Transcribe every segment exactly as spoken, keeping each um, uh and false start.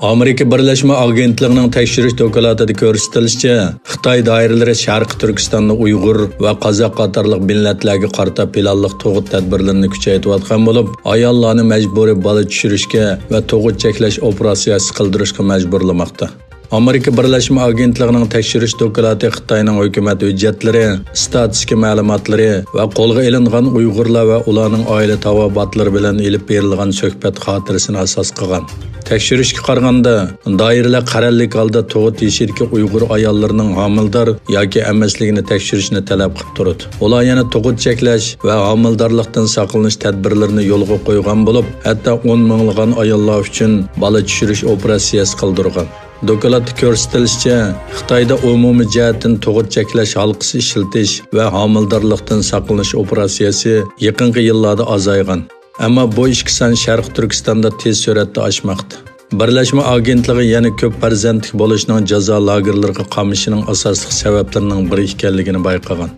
ئامېرىكا بىرلەشمە ئاگېنتلىقىنىڭ تەكشۈرۈش دوكلاتىدا كۆرسىتىلىشىچە، خىتاي دائىرىلىرى شەرقىي تۈركىستاندا ئۇيغۇر ۋە قازاق قاتارلىق مىللەتلەرگە قارىتا پىلانلىق تۇغۇت تەدبىرلىرىنى كۈچەيتىۋاتقان بولۇپ، ئاياللارنى مەجبۇرىي بالا چۈشۈرۈشكە ۋە تۇغۇت چەكلەش ئوپېراتسىيەسى قىلدۇرۇشقا مەجبۇرلىماقتا. ئامېرىكا بىرلەشمە ئاگېنتلىقىنىڭ تەكشۈرۈش دوكلاتى خىتاينىڭ ھۆكۈمەت ھۆججەتلىرى، ئىستاتىستىكا مەلۇماتلىرى ۋە قولغا ئېلىنغان ئۇيغۇرلار ۋە ئۇلارنىڭ ئائىلە تاۋابىئاتلىرى بىلەن ئېلىپ بېرىلغان سۆھبەت خاتىرىسىنى ئاساس قىلغان. تەكشۈرۈشكە قارىغاندا، دائىرىلەر قەرەللىك ھالدا تۇغۇت يېشىدىكى ئۇيغۇر ئاياللىرىنىڭ ھامىلىدار ياكى ئەمەسلىكىنى تەكشۈرۈشنى تەلەپ قىلىپ تۇرىدۇ. ئۇلار يەنە تۇغۇت چەكلەش ۋە ھامىلىدارلىقتىن ساقلىنىش تەدبىرلىرىنى يولغا قويغان بولۇپ، ھەتتا ئون مىڭلىغان ئاياللار ئۈچۈن بالا چۈشۈرۈش ئوپېراتسىيەسى قىلدۇرغان. دوكلاتتا كۆرسىتىلىشىچە، خىتايدا ئومۇمىي جەھەتتىن تۇغۇت چەكلەش ھالقىسى ئىشلىتىش ۋە ھامىلىدارلىقتىن ساقلىنىش ئوپېراتسىيەسى يېقىنقى يىللاردا ئازايغان. ئەمما بۇ ئىككى سان شەرقىي تۈركىستاندا تېز سۈرئەتتە ئاشماقتا. بىرلەشمە ئاگېنتلىقى يەنە كۆپ پەرزەنتلىك بولۇشنىڭ جازا لاگېرلىرىغا قامىشىنىڭ ئاساسلىق سەۋەبلىرىنىڭ بىرى ئىكەنلىكىنى بايقىغان.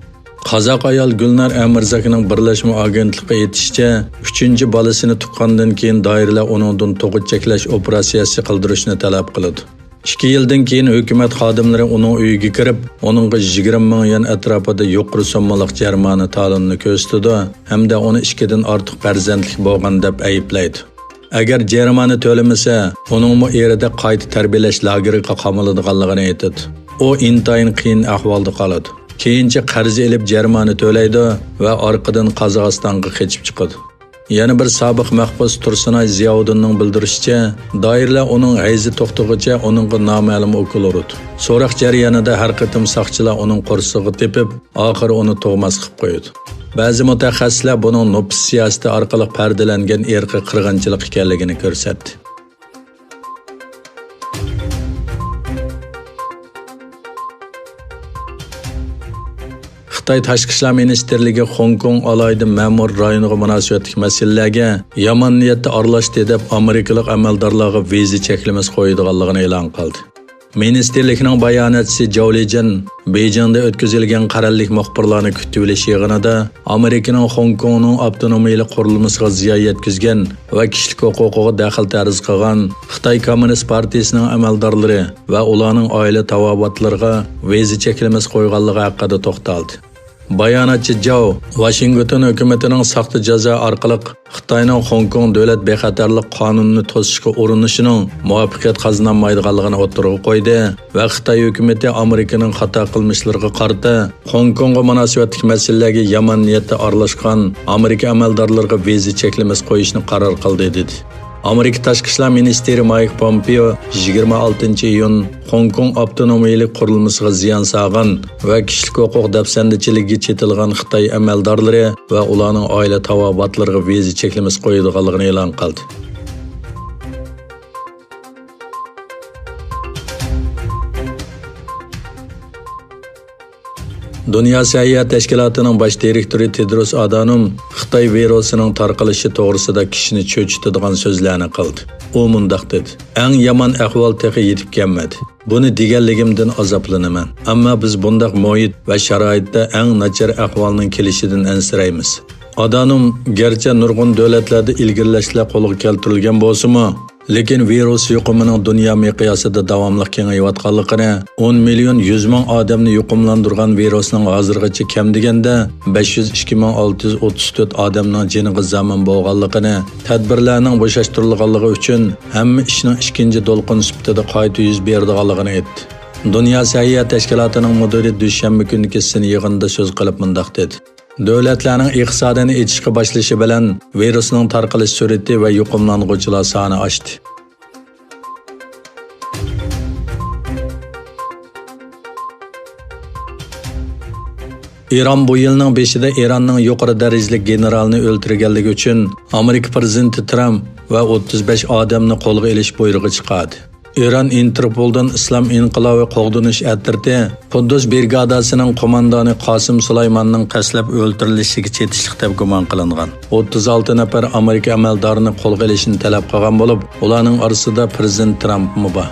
قازاق ئايال گۈلنار ئەمىرزەكنىڭ بىرلەشمە ئاگېنتلىققا ئېيتىشىچە، ئۈچىنچى بالىسىنى تۇغقاندىن كېيىن دائىرىلەر ئۇنىڭدىن تۇغۇت چەكلەش ئوپېراتسىيەسى قىلدۇرۇشنى تەلەپ قىلىدۇ. ئىككى يىلدىن كېيىن ھۆكۈمەت خادىملىرى ئۇنىڭ ئۆيىگە كىرىپ، ئۇنىڭغا يىگىرمە مىڭ يۈەن ئەتراپىدا يۇقىرى سوممىلىق جەرىمانە تالونىنى كۆرسىتىدۇ ھەمدە ئۇنى ئىككىدىن ئارتۇق پەرزەنتلىك بولغان دەپ ئەيىبلەيدۇ. ئەگەر جەرىمانە تۆلىمىسە، ئۇنىڭمۇ ئېرىدەك قايتا تەربىيەلەش لاگېرىغا قامىلىدىغانلىقىنى ئېيتىدۇ. ئۇ ئىنتايىن قىيىن ئەھۋالدا قالىدۇ. كېيىنچە قەرز ئېلىپ جەرىمانە تۆلەيدۇ ۋە ئارقىدىن قازاقىستانغا قېچىپ چىقىدۇ. يەنە بىر سابىق مەھبۇس تۇرسۇنئاي زىياۋۇدۇننىڭ بىلدۈرۈشىچە، دائىرىلەر ئۇنىڭ ھەيزى توختىغۇچە ئۇنىڭغا نامەلۇم ئوكۇل ئۇرىدۇ. سوراق جەريانىدا ھەر قېتىم ساقچىلار ئۇنىڭ قورسىقىغا تېپىپ، ئاخىرى ئۇنى تۇغماس قىلىپ قويىدۇ. بەزى مۇتەخەسسىسلەر بۇنىڭ نوپۇس سىياسىتى ئارقىلىق پەردىلەنگەن ئىرقىي قىرغىنچىلىق ئىكەنلىكىنى كۆرسەتتى. خىتاي تاشقى ئىشلار مىنىستىرلىكى خوڭكوڭ ئالاھىدە مەمۇرىي رايونىغا مۇناسىۋەتلىك مەسىلىلەرگە يامان نىيەتتە ئارىلاشتى دەپ، ئامېرىكىلىق ئەمەلدارلارغا ۋىزا چەكلىمىسى قويىدىغانلىقىنى ئېلان قىلدى. مىنىستىرلىكنىڭ باياناتچىسى جاۋ لىجىن بېيجىڭدا ئۆتكۈزۈلگەن قەرەللىك مۇخبىرلارنى كۈتۈۋېلىش يىغىنىدا ئامېرىكىنىڭ خوڭكوڭنىڭ ئاپتونومىيىلىك قۇرۇلمىسىغا زىيان يەتكۈزگەن ۋە كىشىلىك ھوقۇقىغا دەخلى تەرۇز قىلغان خىتاي كوممۇنىست پارتىيىسىنىڭ ئەمەلدارلىرى ۋە ئۇلارنىڭ ئائىلە تاۋابىئاتلىرىغا ۋىزا چەكلىمىسى قويغانلىقى ھەققىدە توختالدى. باياناتچى جاۋ ۋاشىنگتون ھۆكۈمىتىنىڭ ساختا جازا ئارقىلىق خىتاينىڭ خوڭكوڭ دۆلەت بىخەتەرلىك قانۇنىنى توسۇشقا ئۇرۇنۇشىنىڭ مۇۋەپپەقىيەت قازىنالمايدىغانلىقىنى ئوتتۇرىغا قويدى ۋە خىتاي ھۆكۈمىتى ئامېرىكىنىڭ خاتا قىلمىشلىرىغا قارىتا خوڭكوڭغا مۇناسىۋەتلىك مەسىلىلەرگە يامان نىيەتتە ئارىلاشقان ئامېرىكا ئەمەلدارلىرىغا ۋىزا چەكلىمىسى قويۇشنى قارار قىلدى، دېدى. ئامېرىكا تاشقى ئىشلار مىنىستىرى مايك پومپېئو يىگىرمە ئالتىنچى ئىيۇن خوڭكوڭ ئاپتونومىيىلىك قۇرۇلمىسىغا زىيان سالغان ۋە كىشىلىك ھوقۇق دەپسەندىچىلىكىگە چېتىلغان خىتاي ئەمەلدارلىرى ۋە ئۇلارنىڭ ئائىلە تاۋابىئاتلىرىغا ۋىزا چەكلىمىسى قويىدىغانلىقىنى ئېلان قىلدى. دۇنيا سەھىيە تەشكىلاتىنىڭ باش دىرېكتورى تېدروس ئادانوم خىتاي ۋىرۇسىنىڭ تارقىلىشى توغرىسىدا كىشىنى چۆچۈتىدىغان سۆزلەرنى قىلدى. ئۇ مۇنداق دېدى: «ئەڭ يامان ئەھۋال تېخى يېتىپ كەلمىدى. بۇنى دېگەنلىكىمدىن ئازابلىنىمەن. ئەمما بىز بۇنداق مۇھىت ۋە شارائىتتا ئەڭ ناچار ئەھۋالنىڭ كېلىشىدىن ئەنسىرەيمىز.» ئادانوم گەرچە نۇرغۇن دۆلەتلەردە ئىلگىرىلەشلەر قولغا كەلتۈرۈلگەن بولسىمۇ، لېكىن ۋىرۇس يۇقۇمىنىڭ دۇنيا مىقياسىدا داۋاملىق كېڭىيىۋاتقانلىقىنى، ئون مىليون يۈز مىڭ ئادەمنى يۇقۇملاندۇرغان ۋىرۇسنىڭ ھازىرغىچە كەم دېگەندە بەش يۈز ئىككى مىڭ ئالتە يۈز ئوتتۇز تۆت ئادەمنىڭ جېنىغا زامىن بولغانلىقىنى، تەدبىرلەرنىڭ بوشاشتۇرۇلغانلىقى ئۈچۈن ھەممە ئىشنىڭ ئىككىنچى دولقۇن سۈپىتىدە قايتا يۈز بېرىدىغانلىقىنى ئېيتتى. دۇنيا سەھىيە تەشكىلاتىنىڭ مۇدىرى دۈشەنبە كۈنى كېسىن يىغىندا سۆز قىلىپ مۇنداق دېدى: «دۆلەتلەرنىڭ ئىقتىسادىنى ئېچىشقا باشلىشى بىلەن ۋىرۇسنىڭ تارقىلىش سۈرئىتى ۋە يۇقۇملانغۇچىلار سانى ئاشتى.» ئىران بۇ يىلنىڭ بېشىدا ئىراننىڭ يۇقىرى دەرىجىلىك گېنېرالىنى ئۆلتۈرگەنلىكى ئۈچۈن ئامېرىكا پىرېزىدېنتى ترامپ ۋە ئوتتۇز بەش ئادەمنى قولغا ئېلىش بۇيرۇقى چىقاردى. ئىران ئىنتېرپولدىن ئىسلام ئىنقىلابى قوغدىنىش ئەترىتى قۇددۇس برىگاداسىنىڭ قوماندانى قاسىم سۇلايماننىڭ قەستلەپ ئۆلتۈرۈلۈشىگە چېتىشلىق دەپ گۇمان قىلىنغان ئوتتۇز ئالتە نەپەر ئامېرىكا ئەمەلدارىنى قولغا ئېلىشنى تەلەپ قىلغان بولۇپ، ئۇلارنىڭ ئارىسىدا پىرېزىدېنت ترامپمۇ بار.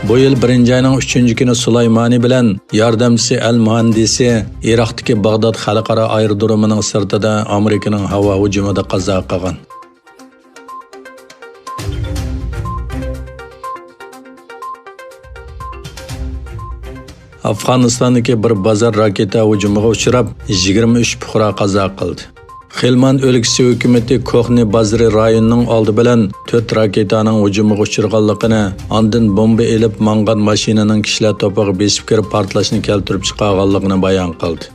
بۇ يىل بىرىنچى ئاينىڭ ئۈچىنچى كۈنى سۇلايمانى بىلەن ياردەمچىسى ئەل مۇھەندىسى ئىراقتىكى باغداد خەلقئارا ئايرودرومىنىڭ سىرتىدا ئامېرىكىنىڭ ھاۋا ھۇجۇمىدا قازا قىلغان. ئافغانىستاندىكى بىر بازار راكېتا ھۇجۇمىغا ئۇچراپ، يىگىرمە ئۈچ پۇقرا قازا قىلدى. خىلمان ئۆلكىسى ھۆكۈمىتى كوخنى بازىرى رايونىنىڭ ئالدى بىلەن تۆت راكېتانىڭ ھۇجۇمىغا ئۇچرىغانلىقىنى، ئاندىن بومبا ئېلىپ ماڭغان ماشىنىنىڭ كىشىلەر توپىغا بېسىپ كىرىپ پارتلاشنى كەلتۈرۈپ چىقارغانلىقىنى بايان قىلدى.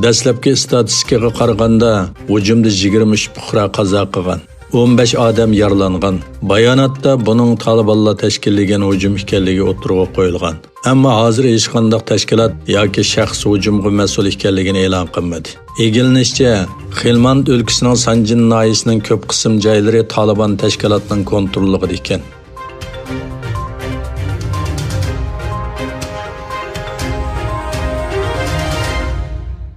دەسلەپكى ئىستاتىستىكىغا قارىغاندا، ھۇجۇمدا يىگىرمە ئۈچ پۇقرا قازا قىلغان، ئون بەش ئادەم يارىلانغان. باياناتتا بۇنىڭ تالىبانلار تەشكىللىگەن ھۇجۇم ئىكەنلىكى ئوتتۇرىغا قويۇلغان. ئەمما ھازىر ھېچقانداق تەشكىلات ياكى شەخس ھۇجۇمغا مەسئۇل ئىكەنلىكىنى ئېلان قىلمىدى. ئىگىلىنىشىچە، خىلماند ئۆلكىسىنىڭ سانجىن ناھىيەسىنىڭ كۆپ قىسىم جايلىرى تالىبان تەشكىلاتىنىڭ كونتروللۇقىدا ئىكەن.